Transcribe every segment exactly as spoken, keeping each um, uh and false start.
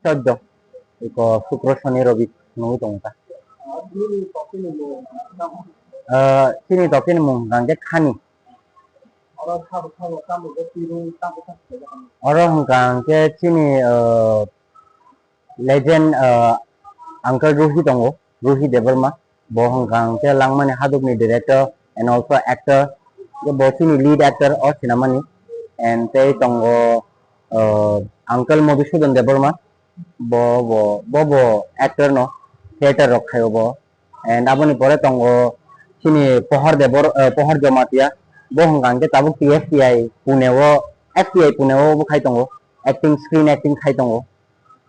Choddo. Iko Sukro, Soni, Robi nugwi tongo ta. Ah, chini tokini mung hwnkha khe Khani. Oro hwnkha khe chini, ah, legend, ah, uncle Ruhi tongo, Ruhi Debbarma. Bo hwnkha khe Langmani Hadukni director and also actor. Bo chini lead actor o sinamani. And tei tongo, ah, uncle Madhusudan Debbarma. Bo, bo, bo, bo actor no, theater rok khai o bo. And aboni pore tongo chini Pohor Debor-, eh, Pohor Jamatia. Bo hwnkha khe tabuk T F T I Pune o, F T I Pune o bo khai tongo. Acting, screen acting khai tongo.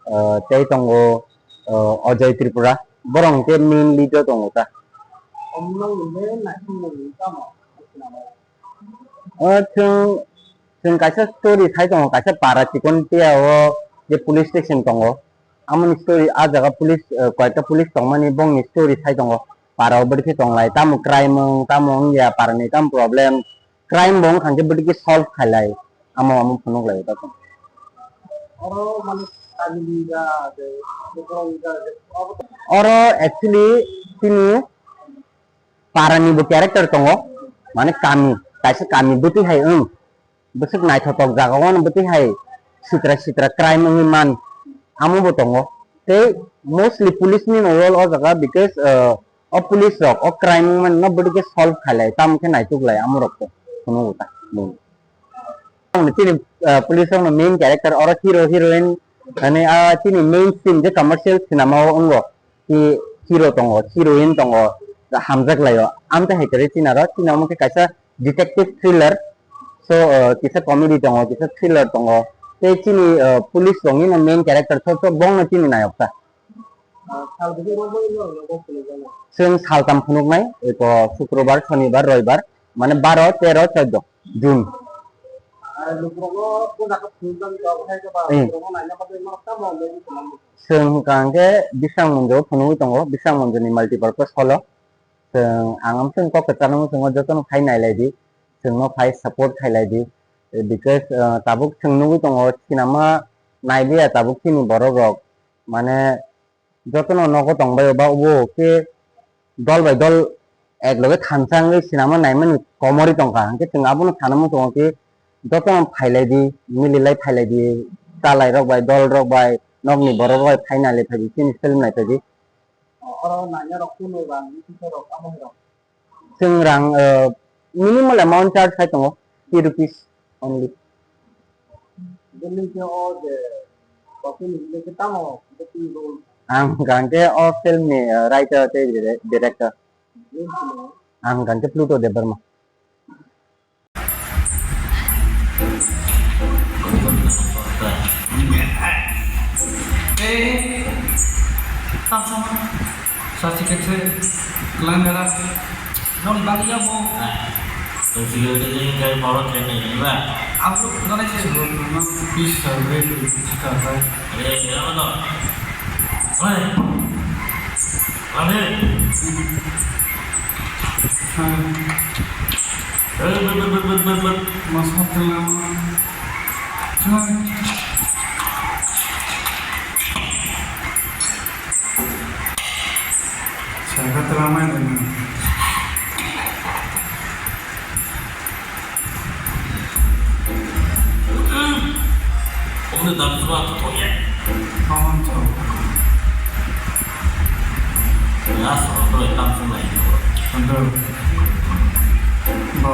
Eh, tei tongo, eh, Ajay Tripura. Borok hwnkhe main lead o tongo ta. O, chwng, chwng kaisa story sai tongo, kaisa para chikon tia o je police station tongo. Amoni story, ah jaga police, eh, koyekta police tongmani bongni story sai tongo. Para o bwrwi khe tonglai, tamo crime wng, tamo wngya, para ni tamo problem, crime bo wngkha khe bwrwi khe solve khailai, amo amo phunuk lai o. Oro mane family da, je, oro actually chini para ni bo character tongo, mane kami, kaisa kami bwtwi hai wng. Bwswk naithotok jaga o no bwtwi hai sitra sitra crime wngwi man, amo bo tongo. Tei mostly police ni no role o jaga, because, uh, o police rok o crime wngmani no bwtwi khe solve khailai, tamo khe naituk lai amo rok khe phunuk ta. Chini, uh, police rok no main character oro hero heroine, mane, ah, chini main stream je commercial cinema o wngo, ki hero tongo, heroine tongo, hamjak lai o. Amte hai khe chini aro chini amo khe kaisa detective thriller. So, uh, kisa comedy tongo, kisa thriller tongo. Tei chini, uh, police rokni no main character so, so bongno chini nayok ta. Chwng saltam phunuknai, eko Sukrobar, Shonibar, Roibar, mane baro, tero, choddo June. Hmm. Chwng hwnkha hwnkhe Bisang Monjo phunugwi tongo, Bisang Monjoni multipurpose hall o. Chwng, ang amswng kok kwcharno muchungo jotono phai nailai di, chwngno phai support khailai di, because, uh, tabuk chwng nugwi tongo, sinama nailiya tabuk chini borok rok, mane jotono nogo tongbai o ba obo khe dol bai dol ek loge thansa wngwi sinama naimani komorwi tongkha, hwnkhe chwng abono sana muchungo khe jotono phailai di, mililai phailai di, chalai rok bai, dol rok bai, nokni borok rok bai phai nailai phai di, chini film nai phai di. Oro naina rok kunu rang nisi rok amo rok. Chwng rang, uh, minimal amount charge khai tongo, three rupees only. Bini khe o je, bokni bini khe tamo, bini role. Ang hwnkha khe o film ni, uh, writer tei dire-, director. Ang hwnkha khe Pluto Debbarma. Eh, tamo sa siketse kelang dara. Non bang ya mo. Tong siketse kai borok kai nai ba. Aku kena sih. Bisa be kita kai. Eh, ya betul. Oi. Oi. Omo dam sua to thok ya. Omo to. Ya so to dam sua lai. Ando. Ba.